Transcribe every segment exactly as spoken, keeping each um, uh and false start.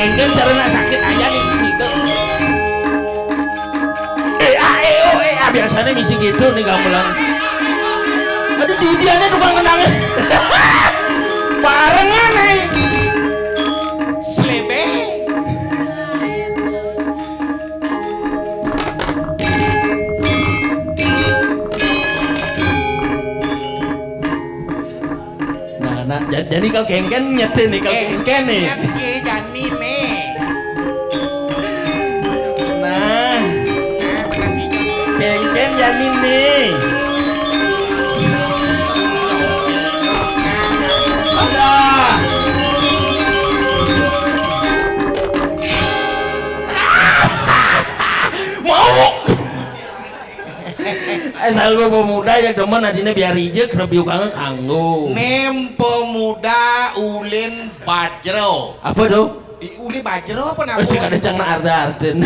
Kéngkén sarana sakit aya nih, gitu. Eh, ah, eh, oh, eh, ah, biasanya misi gitu nih gamelan. Aduh, di dianya tukang kenang. Barengan, eh. Slebe. Nah, nah, ja-, jadi kalau kéngkén nyedé nih, kalau kéngkén nih. Nyedé jani nih. Nah. Nah, berarti kéngkén jani nih. Ada. Mau. Eh, salba pemuda yang demen adina biar ijek, rebiukangna kanggo. Mén pemuda ulin bajro. Apa tuh? Di uli bajro apa? Oh, sing ada cang na arda-arden.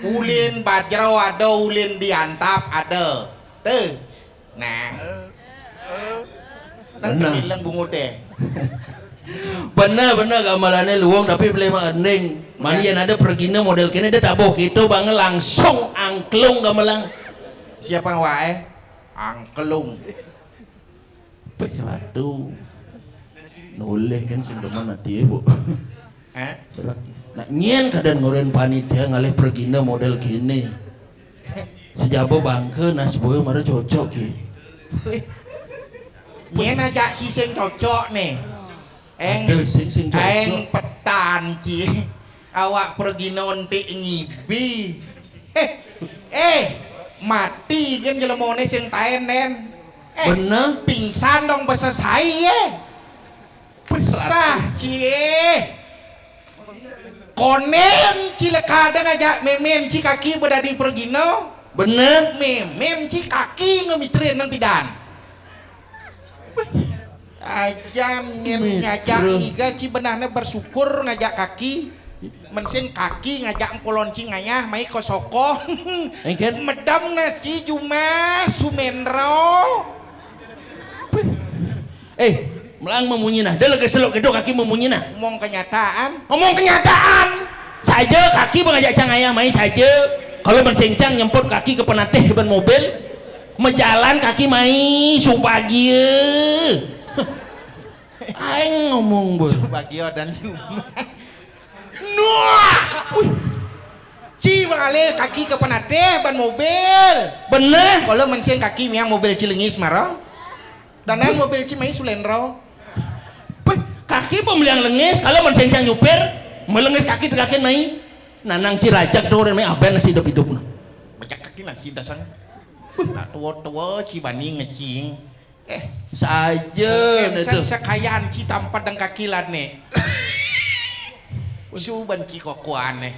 Ulin bajro ada, ulin diantap ada. Tuh. Nah. Nang bilang bungut deh. Bener, bener, gamelané luung, tapi beli mah ending. Mani yén ada pergina modél kéné, dia tabuh gitu, bang, langsung angklung gamelan. Siapa waé? Angklung. Pih, waduh. Nolih kan sing demen ati, Bu. Hah? Nah, nyén kadén ngorén panitia ngalih pergina modél kéné. Sejaba bangké nas boya mara cocok ki. Nyén ajak ki sing cocok nih. Eng, aduh, sing, sing cocok. Eng petan ki. Awak pergina entik ngibi. Eh, eh, mati kan jelemoné sing taén, Nén. Eh, bener. Pingsan dong besesai, yé. Sah, cie. Konén ci lekadang ajak mémén ci kaki bedadi pergina. Bener. Mémén ci kaki ngemitrin nang bidan. Ajan ngin ngajak ngiga ci benahné bersyukur ngajak kaki. Mén sing kaki ngajak Mpulon ci ngayah mai ka soko. Engken. Medem nasi jumah sumendra. Eh, melang memunyi nah. Dia lagi seluk gitu kaki memunyi nah. Ngomong kenyataan. Ngomong kenyataan. Saja kaki mengajak cang ayah mai saja. Kalau mén sing cang nyemput kaki ke penatih ban mobil, mejalan kaki mai subagia. Aing ngomong, Bu. Subagia dan Nuah. Wih. Ci mengalih kaki ke penatih ban mobil. Bener. Kalau mén sing kaki miang mobil ci lengis mara. Dan nang mobil ci mai sulendra. Wih, kaki pembelian lengis, kalau mén sing cang nyupir, melengis kaki tekakin mai. Nanang ci rajak tuh orang mai aben nasi hidup-hidup nah. Bajak kaki nasi dasang. Wih, nak tua-tua ci bani ngecing. Eh, saja. Mungkin nah san itu. Sekayaan ci tampat deng kaki lane. Suban ci kokoane.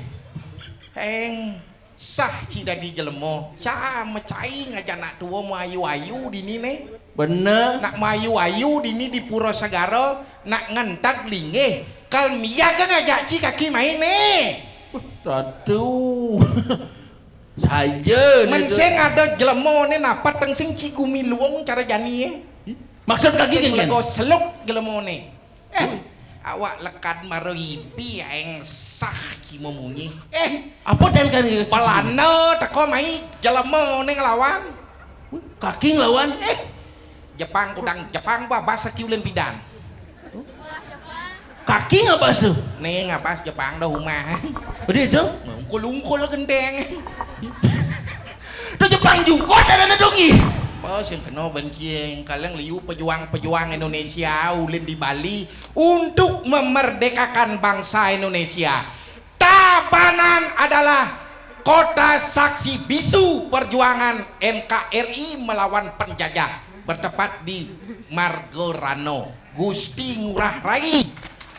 Heng, sah ci dadi jelema. Ca mecai ngajak nak tua mayu-ayu dini ne. Bener. Nak mayu-ayu dini di Pura Segara, nak ngentag linggih. Kal miyaga ngajak ci kaki main ne. Ratu. Saja. Mén sing ada jelema né napat teng sing ci gumiluung cara jani é. Maksud kaki sing geng, lego seluk jelema né. Eh, awak lekad mara ibi aeng sah ci memunyi. Eh, apa dan kan pelana teko mai jelema né ngelawan. Kaki ngelawan. Eh, Jepang kudang Jepang babas saki ulin bidan. Kaki ngabas tuh. Nih ngabas Jepang dah rumah. Bedi tuh. Ungkul-ungkul gendeng. Tuh Jepang juga ada ada dogi. Pas yang kena bencing, kalian liu pejuang-pejuang Indonesia ulin di Bali untuk memerdekakan bangsa Indonesia. Tabanan adalah Kota saksi bisu perjuangan N K R I melawan penjajah bertempat di Margorano. Gusti Ngurah Rai,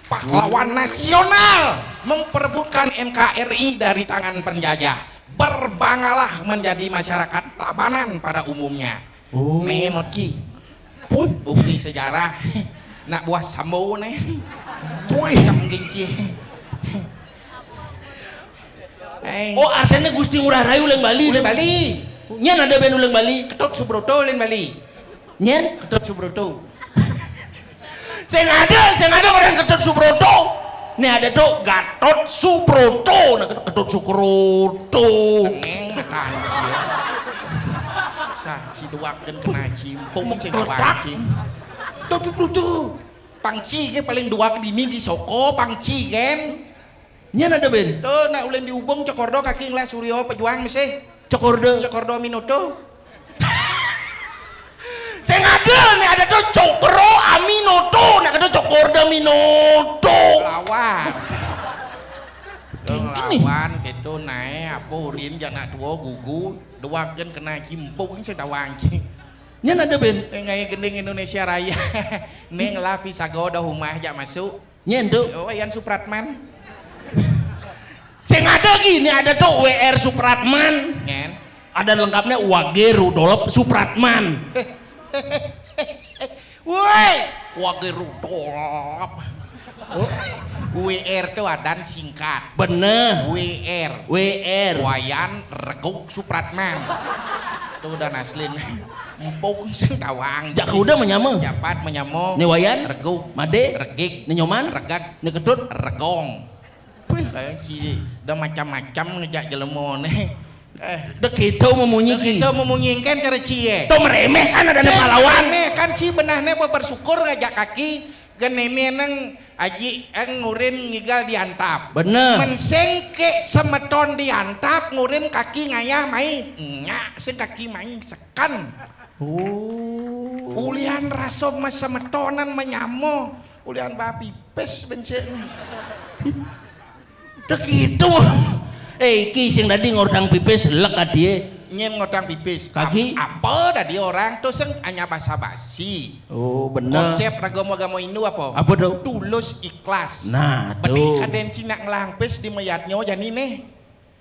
pahlawan nasional, memperebutkan N K R I dari tangan penjajah. Berbanggalah menjadi masyarakat Tabanan pada umumnya. Oh. Menot ki. Puih, bukti sejarah. Nak buah sambo ne. Puih. Macam gengki. Eh, Oh, artinya Gusti Ngurah Rai uling Bali. Uling Bali. Nyen ada band uling Bali. Ketut Subroto uling Bali. Nyen? Ketut Subroto. Sing ada, sing ada orang Ketut Subroto. Nih ada tuh Gatot Subroto, nah Ketut Sukroto. Tengeng matan sih ya. Sah, si duakeun kena cimpung sing Mengkelepak. Pangci. Tuh, tuh, tuh, tuh. Pangci ge paling duak dini di soko, pangci gen. Nyen ada band. Tuh, nak uling dihubung Cokordo kaki ngelah Suryo pejuang mesti. Cokordo. Cokordo Aminoto. Sing ada nih ada tuh Cokro Aminoto, nak ada Cokordo Aminoto. Lawan. Tuh, gini. Lawan gitu nae apa urin jana tua gugu, duakeun kena cimpung sing tawang. Nyen ada band. Ngai gending Indonesia Raya. Ning lah pisago dah humah jak masuk. Nyen tuh. Oh, Wayan Supratman. Sing ada gini ada tuh W R Supratman. Nyen. Ada lengkapnya Wage Rudolf Supratman. Woi, Wage Rudolf. W R tuh adan singkat. Bener. W R. W R. Wayan Reguk Supratman. Tuh udah naslin. Empuk sing tawang. Jak udah menyama. Japat menyamo. Ni Wayan. Reguk. Made. Regik. Ni Nyoman. Regak. Ni Ketut. Regong. Wih, kayak ci udah macam-macam ngejak jelema nih. Eh, dek itu memunyi ki. Itu memunyi kan cara cie. Tuh meremeh kan ada pahlawan. Meremeh kan ci benahnya bersyukur ngajak kaki. Gen nene neng aji eng ngurin ngigal diantap. Bener. Menseng ke semeton diantap ngurin kaki ngayah mai. Nya sing kaki mai sekan. Oh. Ulian rasa semetonan menyamo. Ulian babi pes benceknya. Udah gitu. Eh, iki sing tadi ngortang pipis lek adie. Nyen ngortang pipis. Kaki? Ap-, apa tadi orang tuh sing hanya basa-basi. Oh, bener. Konsep agama-agama Hindu apa? Apa tuh? Tulus ikhlas. Nah, benih tuh. Kaden Cina ngelangpis di mayatnya jani nih.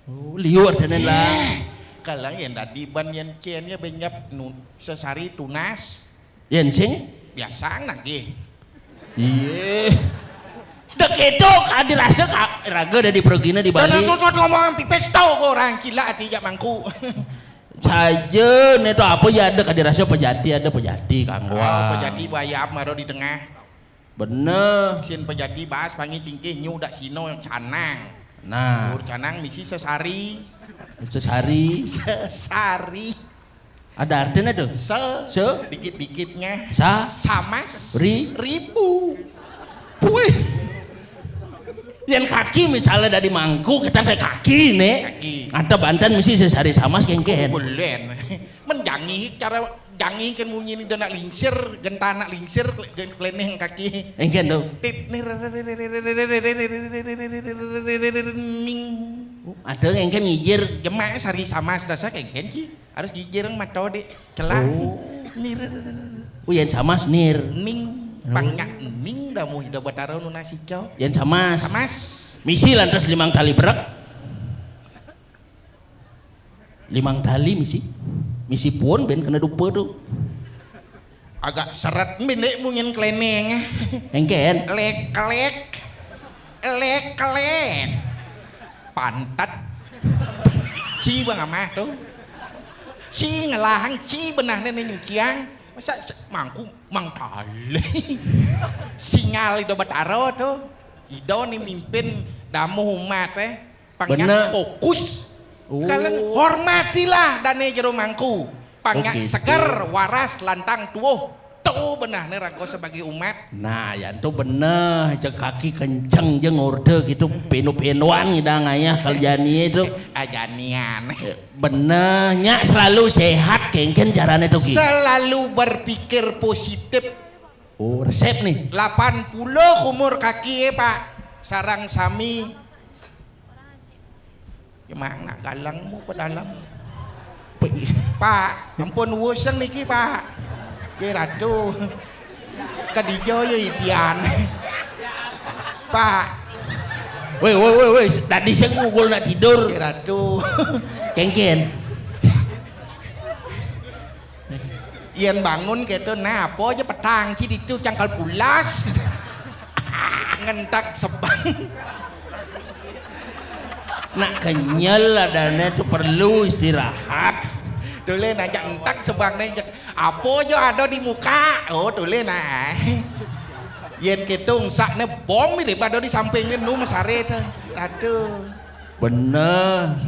Oh, liur tenen lah. Kalau yang tadi ban yang ciannya benyap nu-, sesari tunas. Yen sing? Biasa nagih. Iya. Dek itu ka dirasa ka raga dari pergina di Bali. Karena susut ngomong pipis tau ke orang gila hati jak mangku. Saja nih tuh apa ya ada ka dirasa pejati ada pejati kanggo. Oh, pejati bayam baru di tengah. Bener. Sin pejati bahas pangi tingkih nyu dak sino canang. Nah. Ur canang misi sesari. Sesari. Sesari. Ada artinya tuh. Se. Se. Dikit-dikitnya. Sa. Samas. Ri. Ribu. Puih. Yang kaki misalnya dari mangku kita sampai kaki nih. Kaki. Ada bantan mesti sesari samas kengken. Bulen. Menjangi cara jangi kan munyi ini nak lingsir, genta nak lingsir, kle-, gen-, keleneng kaki. Engken tuh. Tit, nir, ning. Ada engken ngijir. Jemak sari samas dasar engken ki. Harus gijir mata di celah. Oh. Nir. Oh, yang samas nir. Ning. Oh. Pangak ning dah muh ida batara nu nasi cau. Yang samas. Samas. Misi lantas limang tali berak. Limang tali misi. Misi pun ben kena dupa tuh. Agak seret mendek mungkin keleneng. Engken. Lek lek. Lek lek. Pantat. Ci bang amah tuh. Ci ngelahang ci benah nenek nyuciang. Masa se-, mangku mang tali. Singal ido bataro tuh. Ido nih mimpin damu umat eh. Pangnya bener. Fokus. Oh. Kalian hormatilah dane jero mangku. Pangnya oh, gitu. Seger, waras, lantang, tuwuh. Tuh benah nih rago sebagai umat. Nah, ya tuh bener. Cek kaki kenceng je ngorde gitu. Penu-penuan ngidang ayah kalau jani itu. Ajanian. Bener, nya selalu sehat kengken carane tuh ki. Selalu berpikir positif. Oh, resep nih. Delapan puluh umur kaki ya, Pak. Sarang sami. Cuma nak galengmu ke dalam. Pak, ampun wuseng niki, Pak. Ye ratu. Kadija ya ipian. Pak. Woi, woi, woi, woi, tadi saya ngukul nak tidur. Ye ratu. Kengken. Yen bangun gitu, nah apa aja petang ci ditu cangkal pulas. Ngentak sebang. Nak kenyal adane tu perlu istirahat. Tule nak jak entak sebang ne, jak apa aja ada di muka. Oh, tule nah. Yen ketung sak ne bom mirip ada di samping ne nu mesare tu. Aduh. Bener.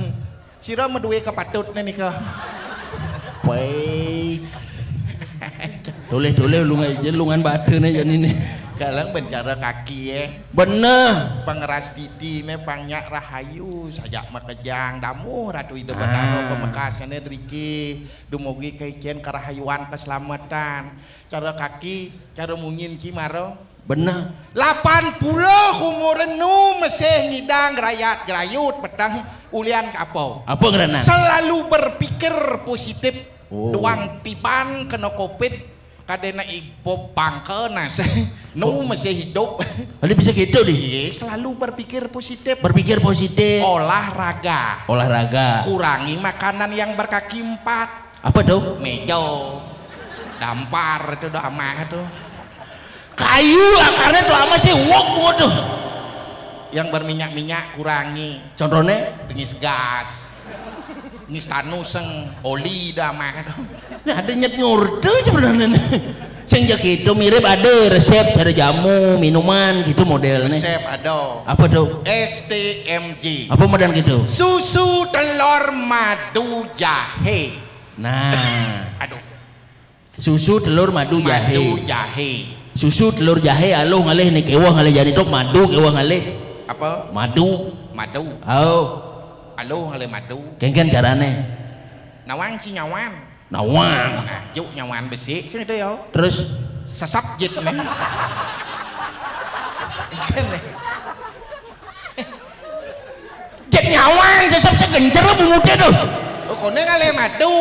Sira meduwe kepatutne nika. Baik. Toleh-toleh lungan je, lungan badene jane ne. Galang ben cara kaki, eh. Bener. Pangeras titine panyak rahayu, sajak makejang damuh Ratu Ida Betara. Ah. Pamekasane driki dumugi kaicen karahayuan keselamatan. Cara kaki, cara munyin ci mara. Bener. Lapan puluh umure nu mesih ngidang grayat-grayut peteng ulian apa? Apa ngrana? Selalu berpikir positif. Oh. Duang tiban kena covid, kadena ipo pangke nasih nu mesih hidup. Ada bisa gitu deh. Iya, selalu berpikir positif. Berpikir positif. Olahraga. Olahraga. Kurangi makanan yang berkaki empat. Apa tuh? Meja. Dampar itu doh amah tuh. Kayu akarnya tuh ama sih wok tuh. Yang berminyak-minyak kurangi. Contohnya? Ngis gas. Ngis tanuseng, oli dah mah tuh. Nah, ada nyet ngurte sebenarnya. Sing jak itu mirip ada resep cara jamu, minuman gitu modelnya. Resep ada. Apa tuh? S T M J. Apa model gitu? Susu, telur, madu, jahe. Nah. Aduh. Susu, telur, madu, jahe. Madu, jahe. Susu, telur, jahe, aluh ngalih ni kewah ngalih jani tok madu kewah ngalih. Apa? Madu. Madu. Oh. Aluh ngalih madu. Kengken carane. Nawang si nyawan. Nawang. Nah, juk nyawan besi sini tuh yo. Terus? Sesap jit men. Ikan nih. Jet nyawan sesep segencer bungude tuh. Oh, kone ngalih madu.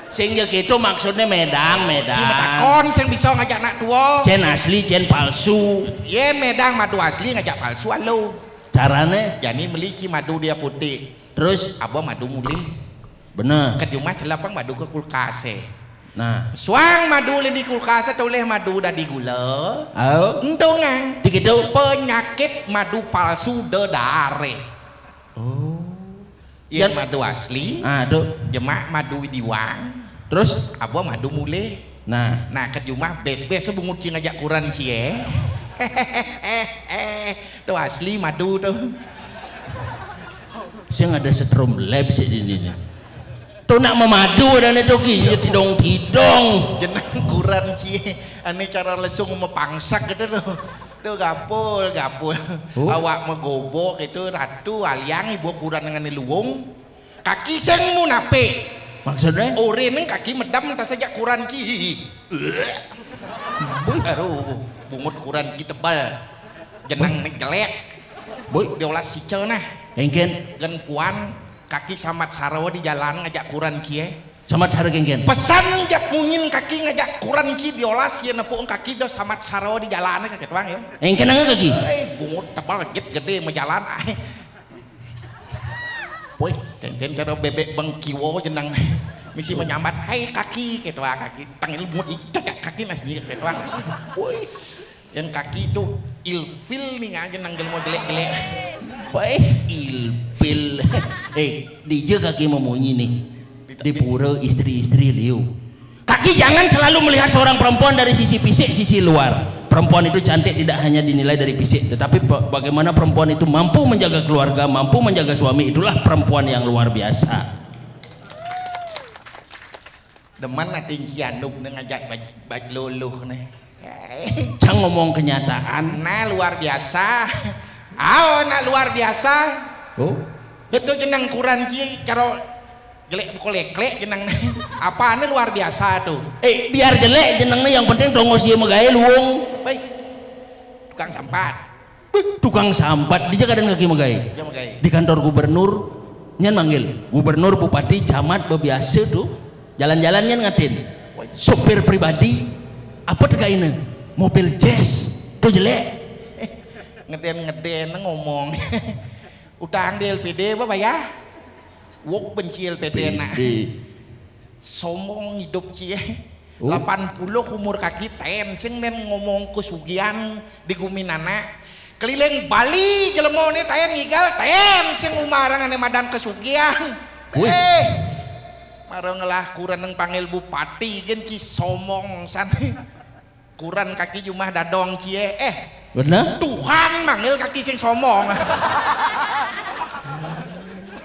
Sing ya gitu maksudnya medang, medang. Si metakon sing bisa ngajak anak tua. Cen asli, cen palsu. Yen medang madu asli ngajak palsu alo. Carane? Jani meli ci madu dia putih. Terus? Apa madu mulih? Bener. Ke rumah celapang madu ke kulkas eh. Nah. Suang madu lini kulkas toleh madu dadi gula. Oh. Entungan. Dikitu. Penyakit madu palsu dedare. Oh. Yen madu asli. Ah, tuh. Jemak madu diwang. Terus? Apa madu mulih. Nah. Nah, ke rumah bes-bes bungut ci ngajak kuran ci eh. Tuh asli madu tuh. Sing ada setrum lab sih di sini. Tuh nak memadu dan itu ki ya tidong-tidong. Jeneng kuran ci ane cara lesung mepangsak gitu tuh. Tuh gampul, gampul. Oh. Awak megobok itu ratu aliang ibu kuran dengan luwung. Kaki sing munapik. Maksudnya? Ore ning kaki medam entah saja kuran ci. Aduh, bungut kuran ci tebal. Jeneng ning jelek. Boy. Diolas sica nah. Engken. Gen puan kaki samat sarawa di jalan ngajak kuran ci eh. Samat sara kengken. Pesan jak mungin kaki ngajak kuran ci diolas ye nepuk kaki dah samat sarawa di jalan kaki tuang ya. Engken nang kaki. Eh, bungut tebal jet gede mejalan. Woi, kengken cara bebek bengkiwo jenang. Misi menyambat, "Hai kaki," gitu ah, kaki. Tangil bungut icek kaki nasnya gitu ah. Woi. Yang kaki itu ilfil nih aja nang jelmo jelek-jelek. Woi, ilfil. Eh, dija kaki memunyi nih. Di pura istri-istri liu. Kaki jangan selalu melihat seorang perempuan dari sisi fisik, sisi luar. Perempuan itu cantik tidak hanya dinilai dari fisik, tetapi pe- bagaimana perempuan itu mampu menjaga keluarga, mampu menjaga suami, itulah perempuan yang luar biasa. Demen ating cianuk ne ngajak baj, baj luluh ne. Cang ngomong kenyataan. Nah, luar biasa. Aw, nak luar biasa. Oh. Itu jenang kuran ci karo jelek buku leklek jenang. Apa ane luar biasa tuh? Eh, biar jelek jenang ne yang penting tongos ye megae luwung. Baik. Tukang sampat. Beuh, tukang sampat di jagadan kaki megae. Dia megae. Di kantor gubernur. Nyan manggil gubernur, bupati, camat, bebiasa tu. Jalan-jalan nyan ngatin. Sopir pribadi, apa tegak ina? Mobil jazz. Tu jelek. Ngeden-ngeden ngomong. Utang di L P D apa bayar? Wok benci L P D nak. P D. Sombong hidup cie. Oh. Lapan puluh umur kaki ten sing nen ngomong kesugihan di gumi nana. Keliling Bali jelema ni ten ngigal ten sing umarang ane madan kesugihan. Wih. Eh. Mara ngelah kureneng panggil bupati gen ki sombong san. Kuran kaki jumah dadong cie. Eh, bener? Tuhan manggil kaki sing sombong.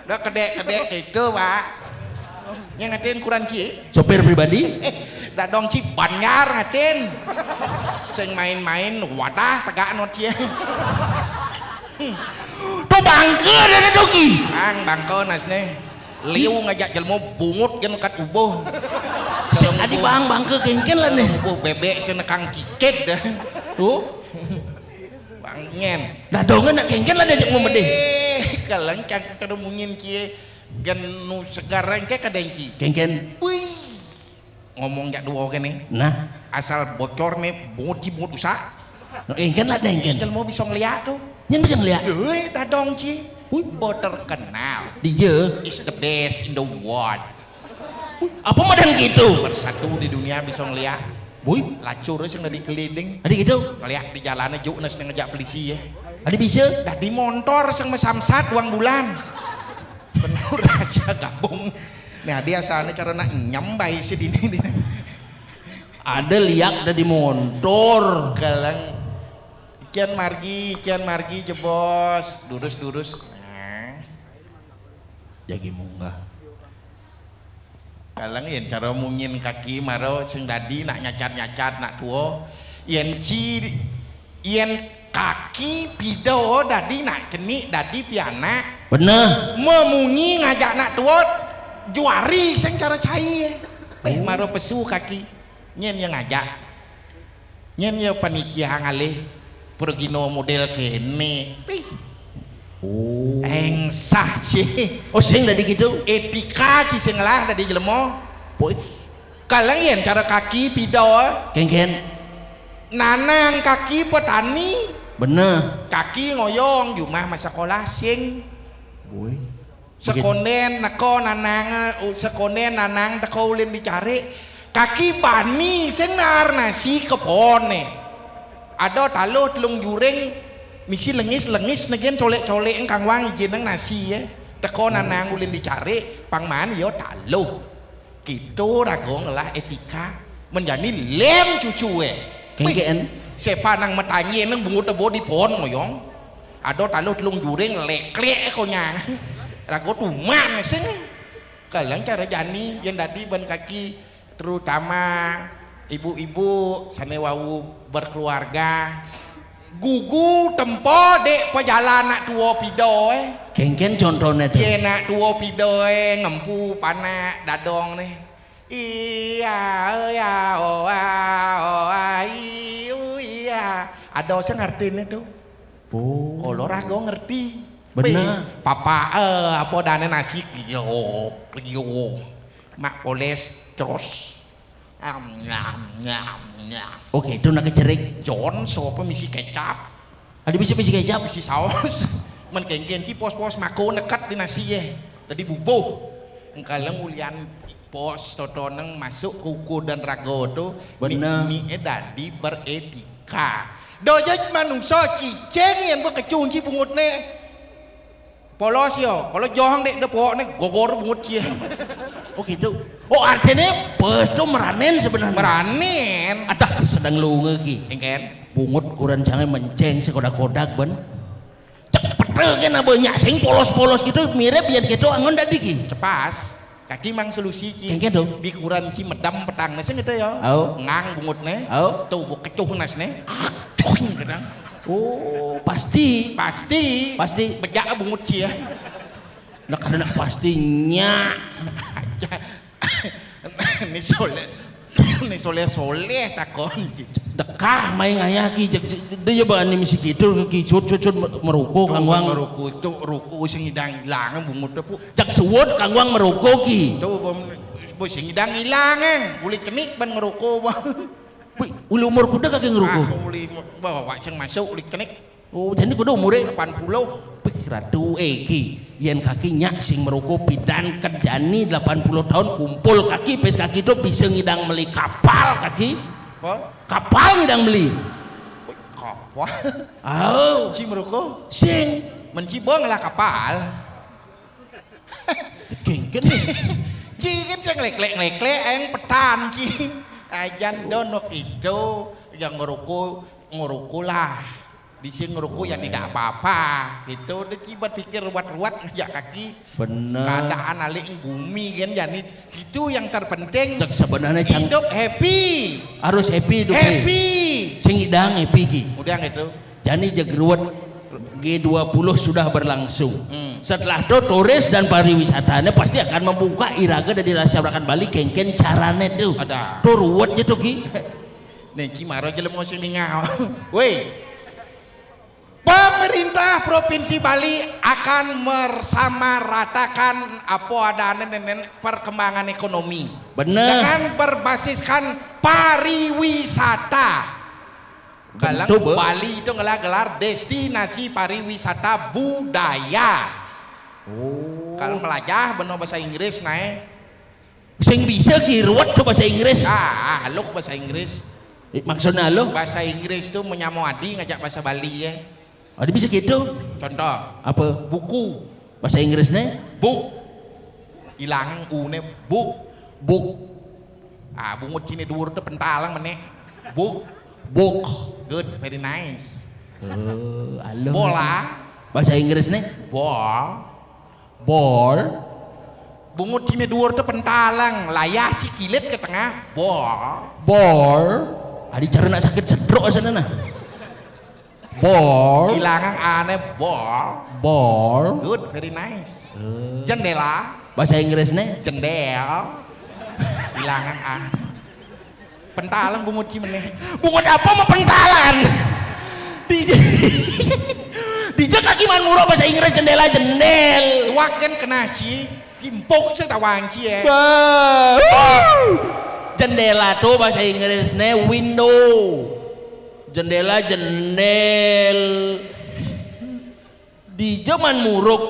Udah kedek-kedek gitu, Pak. Yang ngatain kuran cie. Sopir pribadi? Eh, dadong ci banjar ngatain. Sing main-main wadah tegak not cie. Tuh bangke dan dogi. Ang bangke nasne. Liu ngajak jelema bungut gen kat ubuh. Sing adi bang bangke kengken lah nih. Ubuh bebek sing nekang kikit dah. Tuh. Bang nyen. Dadongan nak kengken lah diajak mau medih. Eh, kaleng cang kada mungin kie. Gen nu segar engke kada engki. Kengken. Wih. Ngomong jak dua kene. Nah. Asal bocor ne bungut ci bungut usak. Nah, engken lah dah engken. Jelema bisa ngeliat tu. Nyen bisa ngeliat. Eh, dadong ci. Wih. Bo terkenal. Dija. Is the best in the world. Apa madan gitu? Bersatu di dunia bisa ngeliat. Wih. Lacur sing dari keliding. Adi gitu. Ngeliat di jalannya juk nas ngejak polisi ya. Adi bisa. Dah di montor sing mesamsat uang bulan. Penuh rahasia gabung. Nah, dia asalnya karena nyambai si dini, dini. Ada liak ada di montor. Galang. Ikian margi, ikian margi jebos, durus-durus. Nah. Jagi munggah. Galang yen cara mungin kaki maro sing dadi nak nyacat-nyacat nak tuo. Yen ci yen kaki pido dadi nak cenik dadi pianak. Bener. Memungi ngajak nak tuo juari sing cara cai. Wih, maro pesu kaki. Nyen yang ngajak. Nyen ya panitia ngalih pergino model kene. Pih. Oh. Engsah ci. Oh, sing dadi gitu. Etika ci sing lah dadi jelema. Boy. Kalang yen cara kaki pido. Kengken. Nanang kaki petani. Bener. Kaki ngoyong jumah masa sekolah sing. Boy. Sekonden neko nanang, sekonden nanang teko ulin dicari. Kaki bani sing naar nasi kepone. Ada taluh telung juring misi lengis-lengis negen colek-colek engkang wang ijin nang nasi ya. Teko nanang ulin dicari pang man yo taluh. Kito rago ngelah etika menjani lem cucu eh. Kengken. Sepa nang metanye nang bungut tebo di pohon ngoyong. Ada taluh telung juring leklek konyang. Rago tuman sing. Kalang cara jani yang dadi ban kaki terutama ibu-ibu sane wau berkeluarga. Gugu tempo dek pejalan nak tuo pido eh. Kengken contohnya tu. Ye nak tuo pido eh ngempu panak dadong ne. Iya, iya, oa, oa, iu, iya. Ada sing ngertine tu. Oh. Kalau rago ngerti. Bener. Papa eh apa dane nasi yo yo. Mak poles terus. Am nyam nyam nyam. Oke, itu nak kecerik. John sopo misi kecap. Ada bisa misi kecap. Misi saus. Men kengken ki pos-pos mako nekat di nasi ye. Dadi bubuh. Engkaleng ulian pos totoneng masuk ke ukur dan rago tu. Bener. Ni, ni eh dadi beretika. Dojo manusa cicing yang berkecung ci bungut ne. Polos yo, kalau johang dek depok ne gogor bungut cie. Oh gitu. Oh artinya pos tu meranen sebenarnya. Meranen. Adah sedang lu ngegi. Engken. Bungut kuran jangan menceng sekodak-kodak ben. Cek pete kan banyak sing polos-polos gitu mirip yang gitu angon dadi ki. Cepas. Kaki mang solusi ki. Kengke dong. Di kuran ki medam petang nasi gitu ya. Au. Ngang bungut ne. Au. Tuh bu kecuh nas ne. Cuh kadang. Oh pasti. Pasti. Pasti. Bejak bungut ki ya. Nak sana pastinya. Ini soleh. Ini soleh soleh takon gitu. Dekah main ngayah ki, jeg, jeg, dia ya bani misi kidul ki, sud, sud, sud, meroko kangguang. Meroko itu, roko sing idang ilang bungut tu, Pu. Jak suud kangguang meroko ki. Tu, bom, bom sing idang ilang, eh. Uli kenik ban ngeroko, bah. Wih, uli umur kuda kaki ngeroko. Ah, uli, bawa sing masuk, uli kenik. Oh, jadi kuda umurnya? Lapan puluh. Pih, ratu, eh, ki. Yen kaki nyak sing meroko pidan kerjani delapan puluh tahun kumpul kaki, pes kaki tu bisa ngidang meli kapal kaki. Apa? Kapal ngidang meli. Wih, kapal? Oh. Ci meroko? Sing. Menci bong lah kapal. Kengken ni. Ci kan saya ngelek-lek-ngelek, yang petan, ci. Ajan donok itu, yang ngeroko, ngeroko lah. Di sini ngeroko ya tidak apa-apa. Gitu, dia kibat pikir ruwet-ruwet ngajak kaki. Bener. Keadaan alik bumi kan, jadi itu yang terpenting. Cek sebenarnya cang- Hidup happy. Harus happy hidup. Happy. Sing idang happy ki. Udah gitu. Jani jeg ruwet G dua puluh sudah berlangsung. Hmm. Setelah itu turis dan pariwisatanya pasti akan membuka iraga dari masyarakat Bali kengken carane tu. Ada. Tu ruwet je tu ki. Nih, gimana aja mau sing ningau. Woi. Pemerintah Provinsi Bali akan mersamaratakan apa adanya dengan perkembangan ekonomi. Bener. Dengan berbasiskan pariwisata. Kalau Bali itu ngelar-gelar destinasi pariwisata budaya. Oh. Kalau melajah benar bahasa Inggris, nae. Sing bisa ki ruwet tu bahasa Inggris. Ah, halus bahasa Inggris. Eh, maksudnya halus? Bahasa Inggris tu menyamuk adi ngajak bahasa Bali, ya. Adi bisa gitu. Contoh. Apa? Buku. Bahasa Inggris ne? Book. Ilang u ne, book. Book. Ah, bungut cine duur tu pentalang meneh. Book. Book. Good, very nice. Eh, halus. Bola. Bahasa Inggris ne? Ball. Ball. Bungut cine duur tu pentalang, layah ci kilit ke tengah. Ball. Ball. Adi cara nak sakit sedrok sana nah. Ball. Ilangan ane, ball. Ball. Good, very nice. Eh. Jendela. Bahasa Inggris ne? Jendel. Ilangan a. Pentalang bungut ci meneh. Bungut apa mau pentalan? Di, di kaki man murah bahasa Inggris jendela jendel. Waken kena ci, kimpok se tawang ci, eh. Bah. Jendela tu bahasa Inggris ne window. Jendela jendel. Di zaman muruk,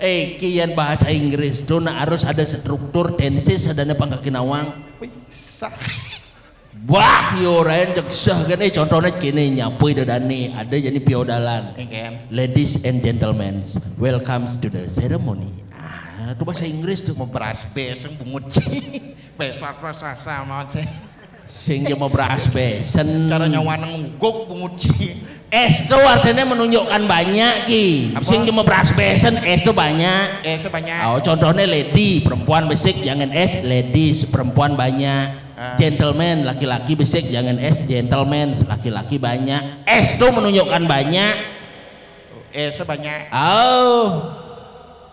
eh, kian bahasa Inggris tu nak harus ada struktur, tenses, adanya pangkaki nawang. Wih, sah. Wah, yo rayan jeksah kan, eh, contohnya kini nyapui dadani, ada jadi piodalan. Iya kan? Ladies and gentlemen, welcome to the ceremony. Ah, tu bahasa Inggris tu. Mau beras beseng bungut ci. Besar besar sama sih. Sing je mau beras besen. Cara nyawa nang uguk bungut ci. Es tu artinya menunjukkan banyak ki. Apa? Sing je mau beras besen, es tu banyak. Es tu banyak. Oh, contohnya lady, perempuan besik jangan es, ladies, perempuan banyak. Ah. Gentleman, laki-laki besik jangan es, gentleman, laki-laki banyak. Es tu menunjukkan banyak. Es tu banyak. Oh.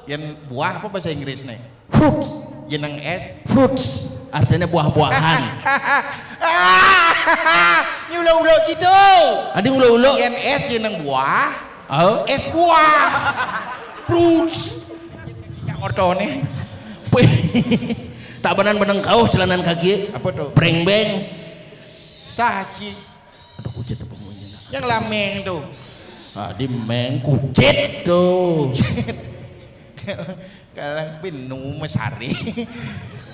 Yang buah apa bahasa Inggris nih? Fruits. Jeneng es. Fruits. Artinya buah-buahan. Ini ulo-ulo gitu. Ada ulo-ulo. Yang es jeneng buah. Oh. Es buah. Fruits. Yang ortone. Tak benan beneng kau celanan kaki. Apa tu? Breng beng. Sah ci. Aduh, kucit apa bunyinya? Yang lameng tu. Ah, di meng kucit tu. Kalau binu mesari.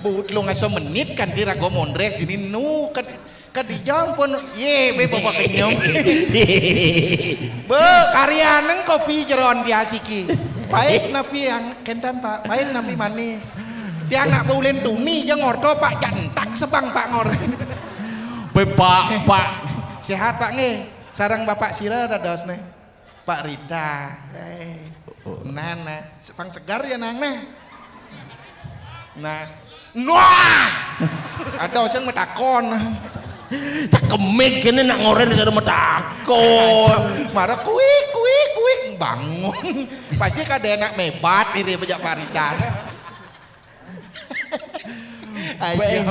But lu ngaso menit kan di rago mondres dini nu ke ke di jampun ye be bapak kenyum. Be, karya neng kopi jeron biasiki. Baik napi yang kentan, Pak, baik napi manis. Tiang nak baulen tuni je ngorto, Pak, jantak sebang, Pak, ngor. Be, Pak, Pak. Sehat, Pak, nggih. Sareng Bapak sira dados ne. Pak Rita. Eh. Nah, nah, sepang segar ya nang nah. Nah. Wah! Ada sing metakon. Cekemik kene nak ngoren sudah metakon. Marah kuik kuik kuik bangun. Pasti kada enak mebat diri bejak Pak Rita. Ayo. Beng.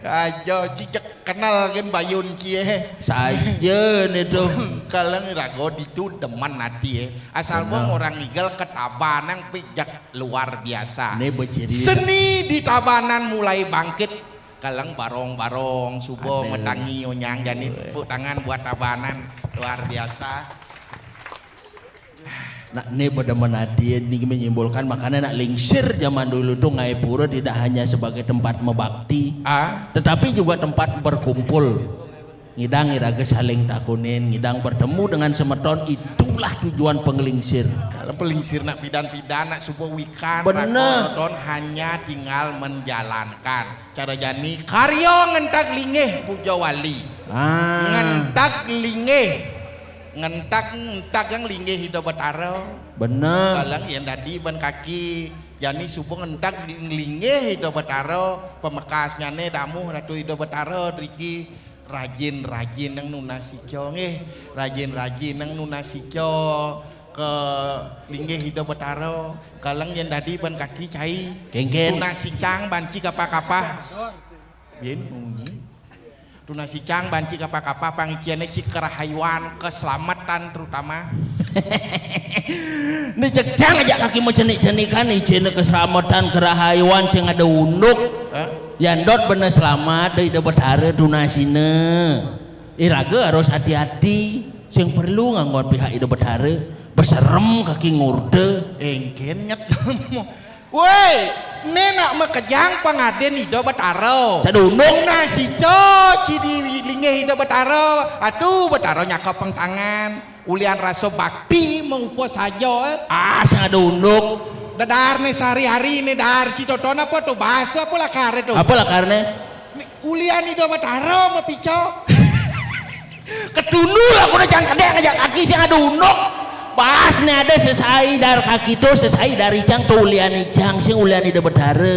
Aja cicek kenal kan bayun cie. Saja nih tuh. Kalau rago ditu demen hati ya. Asal bang orang ngigel ketabanan pijak luar biasa. Ini beciri. Seni di Tabanan mulai bangkit. Kalang barong-barong subo metangi onyang jani tepuk tangan buat Tabanan, luar biasa. Nak ne pada menadin ni menyimpulkan makanya nak lingsir zaman dulu tuh Ngaipura tidak hanya sebagai tempat mebakti, ah, tetapi juga tempat berkumpul. Ngidang iraga saling takunin, ngidang bertemu dengan semeton, itulah tujuan penglingsir. Kalau penglingsir nak pidan-pidan nak subuh wikan, bener. Rakoton hanya tinggal menjalankan. Cara jani karyo ngentag linggih puja wali. Ah. Ngentag linggih. Ngentag ngentag yang linggih Ida Betara. Bener. Kalang yang dadi ban kaki. Jani subuh ngentag linggih Ida Betara. Pemekasnya ne damuh Ratu Ida Betara driki. Rajin-rajin nang nunas ica nggih. Rajin-rajin nang nunas ica ke linggih Ida Betara. Kalang yang dadi ban kaki cai. Kengken. Tunas icang banci kapah-kapah. Bin munyi. Tunas icang banci kapah-kapah pangiciannya cik kerahayuan keselamatan terutama. Ini cekcang aja kaki mau cenik-cenikan nih cina keselamatan kerahayuan sing ada unduk. Hah? Yandot bener selamat dari Ida Betara tunasina. Iraga harus hati-hati. Sing perlu nganggon pihak Ida Betara beserem kaki ngurde. Engken nyet. Woi, ne nak makejang pangaden Ida Betara. Sadundung. Nah, sico cidi linggih Ida Betara. Atuh, Betara nyakap pengtangan. Ulian rasa bakti maupa saja, eh. Ah, sing ada unduk. Dadar ne sehari-hari ne dar citoton apa tu bahasa apa lakar tu? Apa lakar ne? Ulian Ida Betara mapica. Ketundul aku na cang kedek ngajak kaki sing ada unduk. Bahas ne ada sesai dar kaki tu, sesai dari cang tu ulian icang sing ulian Ida Betara.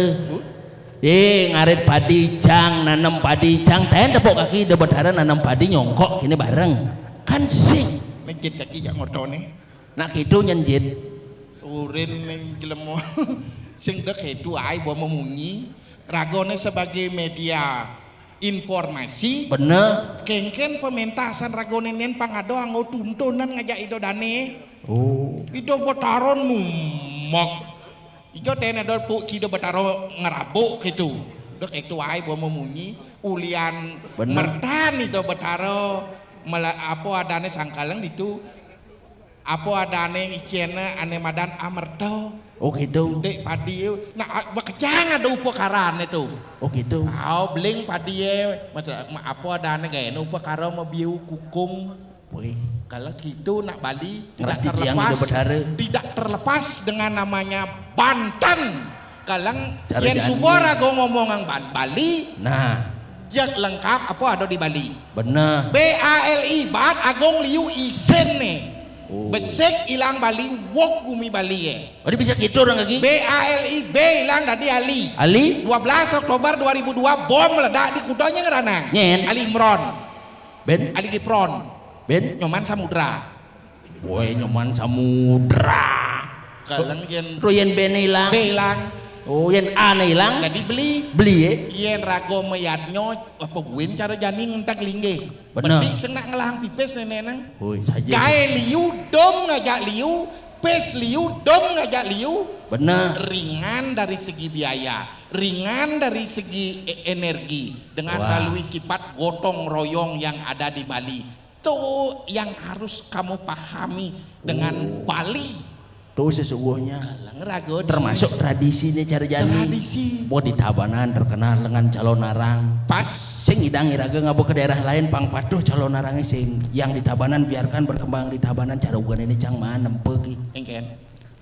Eh, ngarit padi cang, nanem padi cang, ten tepuk kaki Ida Betara nanem padi nyongkok kini bareng. Kan sing. Mejit kaki jak ngotone. Nak kitu nyen jit. Urin ning jelema. Sing dek itu ai bawa memunyi. Ragone sebagai media informasi. Bener. Kengken pementasan ragone nen pangado anggo tuntunan ngajak Ido Dane. Oh. Ido Betara numak. Ijo tene do pu Ido Betara ngerabuk gitu. Dek itu ai bawa memunyi. Ulian. Bener. Mertan Ido Betara mela, apa adane sangkaleng itu. Apa adane ngicene ane madan amerta. Oh gitu. Dek padi. Nah, a-, bakejang ada upakarane tu. Oh gitu. Au beling padi e. Maksud, ma-, apa adane kene upakara mabiu kukung. Wih. Kalau gitu nak Bali tidak terlepas, tidak terlepas dengan namanya Banten. Kalang yen suba rago ngomong ang Bali. Nah. Jak lengkap apa ada di Bali. Benar. B A L I, Bat Agung Liu Isen nih. Oh. Besek ilang Bali, wok gumi Bali ya. Oh, bisa gitu orang lagi. B A L I, B ilang tadi Ali. Ali? Dua belas Oktober dua ribu dua, bom meledak di Kudanya Ngeranang. Nyen. Ali Imron. Ben? Ali Gipron. Ben? Nyoman Samudra. Boy Nyoman Samudra. Kaleng yen. Ro yen bene ilang. Be ilang. Oh, yen ane ilang. Jadi beli. Beli ya. Yen rago meyadnyo apa buin cara jani ngentak linggih. Bener. Beti sing nak ngelahang pipis nenek nang. Oi, saja. Gae liu dom ngajak liu, pes liu dom ngajak liu. Bener. Ringan dari segi biaya, ringan dari segi e-, energi dengan melalui sifat gotong royong yang ada di Bali. Itu yang harus kamu pahami dengan Bali. Itu sesungguhnya termasuk tradisi nih cara jani. Tradisi. Buat di Tabanan terkenal dengan calonarang. Pas. Sing idang iraga ngaba ke daerah lain pang patuh calonarangnya sing yang di Tabanan biarkan berkembang di Tabanan cara ugan ini cang maan nempe ki. Engken.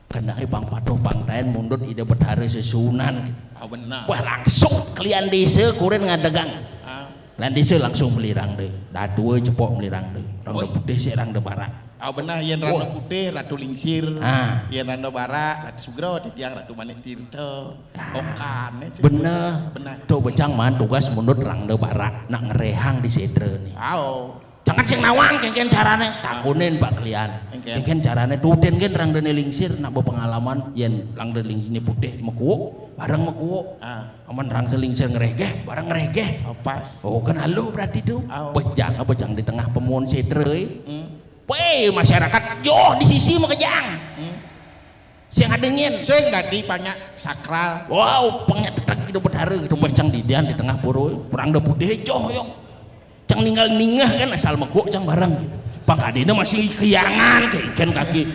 Kendake pang patuh pang taen mundut Ida Betara Sesuunan. Ah, benar. Wah, langsung kelian desa kurin ngadegang. Ah. Kelian desa langsung melirang deh. Dadua cepok melirang deh. Rangda putih sik rangda barak. Ah, benar, yen rangda putih Ratu Lingsir. Ah. Yen rangda barak Ratu Sugro, titiang Ratu Manik Tirta. Ah. Okane. Benar. Benar. Tuh becang man tugas mundut rangda barak nak ngerehang di sedra nih. Au. Jangan sing nawang, kéngkén carané. Takonin Pak Klian. Kéngkén. Kéngkén carané, tutin kén rang dané lingsir, nak bapengalaman, yén rang dané lingsir putih mekuuk, bareng mekuuk. Ah. Aman rang sing lingsir ngerégéh, bareng ngerégéh. Oh, pas. Oh, kan halo berarti tuh. Oh. Pejang, pejang di tengah pemun sétra, eh. Hmm. Wéh, masyarakat joh di sisi makejang. Hmm. Sing ada nyén. Sing dadi panyak sakral. Wow, panyak tetek gitu betara gitu, pas cang didian di tengah pura. Rang da putih joh, yong. Cang ninggal ningeh kan, asal mekuuk cang bareng gitu. Pang kadéna masih kéyangan, kéngkén kaki.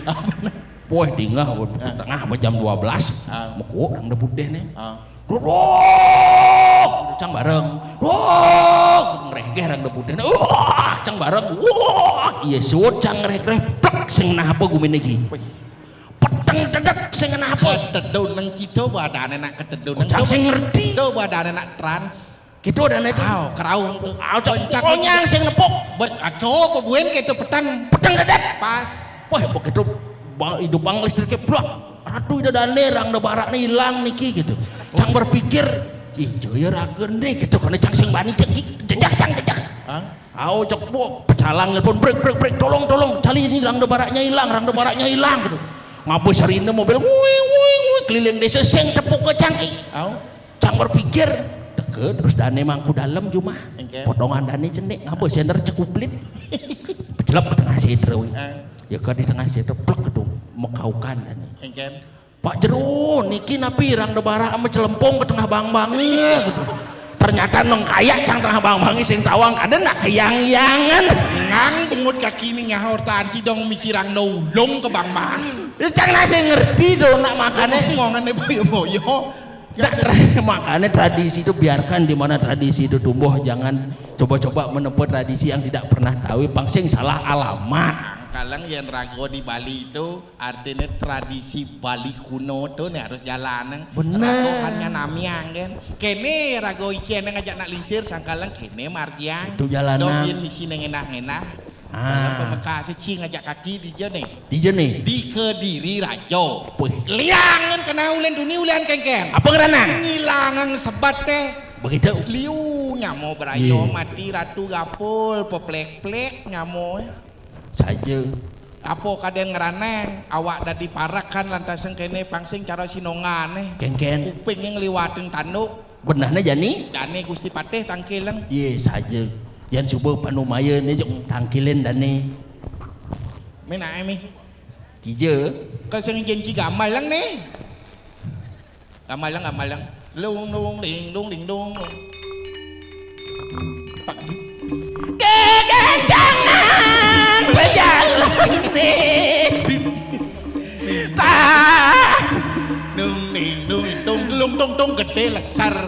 Poéh dingeh, waduh, tengah apa jam dua belas. Ah. Mekuuk rang da putih nih. Ah. Rorok, cang bareng. Rorok, ngrégéh rang da putih nih. Wah, cang bareng. Wah, iya suud cang ngrégéh, plek, sing ngenah apa guminé ki. Wih. Peteng dedet sing ngenah apa. Ketedun nang kita badané nak ketedun nang. Cang sing ngerti. Kita badané nak trans. Gitu ada itu. Aw, kerauh tu. Aw, cak Pencak onyang sing nepuk. Be-, aco, pebuin gitu peteng. Peteng dedet. Pas. Wah, begitu bang, hidup bang listriknya blak. Ratu ida dané, rang da barakné ilang niki gitu. Cang berpikir, "Ih, jaya raga nih," gitu. Karena cang sing bani cang ki-, jejak, cang jejak. Hah? Aw, cak, wah, pecalang nelpon, "Brek, brek, brek, tolong, tolong, cali ini rang da baraknya ilang, rang da baraknya ilang," gitu. Ngabus sarina mobil, wui, wui, wui, keliling desa, sing tepuk ke cang ki. Aw. Cang berpikir, deket, terus dané mangku dalem jumah. Engké. Potongan dané cenik, ngapa sender cekuplit. Pecelep ke tengah sétra, wih. Ah. Ya kan di tengah sétra, plek gitu, mekaukan dané. Engké. "Pak Jero, niki napi rang da barak ama celempung ke tengah bang-bangé," gitu. Ternyata nong kayak cang tengah bang-bangé sing tawang, kada nak keyang-yangan. Ngang bungut kaki ni nyahor tanti dong misi rang da ulung ke bang-bang. Ya, cang nasi ngerti do, nak makané. Ngomongan boyo-boyo. Nggak, tra-, makanya tradisi itu biarkan di mana tradisi itu tumbuh, jangan coba-coba menempuh tradisi yang tidak pernah tahu, pang sing salah alamat. Kaleng yén raga di Bali itu artinya tradisi Bali kuno tuh nih harus jalan. Bener. Raga hanya namiang kan. Kéné raga iki ngajak nak lingsir sangkaleng kéné margiang. Itu jalan. Dong yén misi ngenah-ngenah. Ah. Dalam pemekasé cing ngajak kaki di jene. Di jene. Di Kediri Rajo. Wih. Liangan kena ulen duni ulen kéngkén. Apa ngeranang? Ngilangan sebat téh. Begitu. Liu nyamo berayo. Iya. Mati ratu gapul, peplek-plek nyamo. Saja. Apa kadén ngeranang, awak dadi parak kan lantas sing kéné pang sing cara sinongané. Kéngkén. Kuping yang liwatin tanduk. Benehna jani? Dané Gusti Patih tangkileng. Yé, saja. Yan suba panumaya né jok tangkilin dané. Ménaké mi. Kija. Kal sing janji gamaleng né. Gamaleng, gamaleng. Lung, lung, ding, dung, ding, dung. Pak. Kekencangan pejalan né. Ta. Nung, ning, nung, tung, telung, tung, tung, gedé lesar.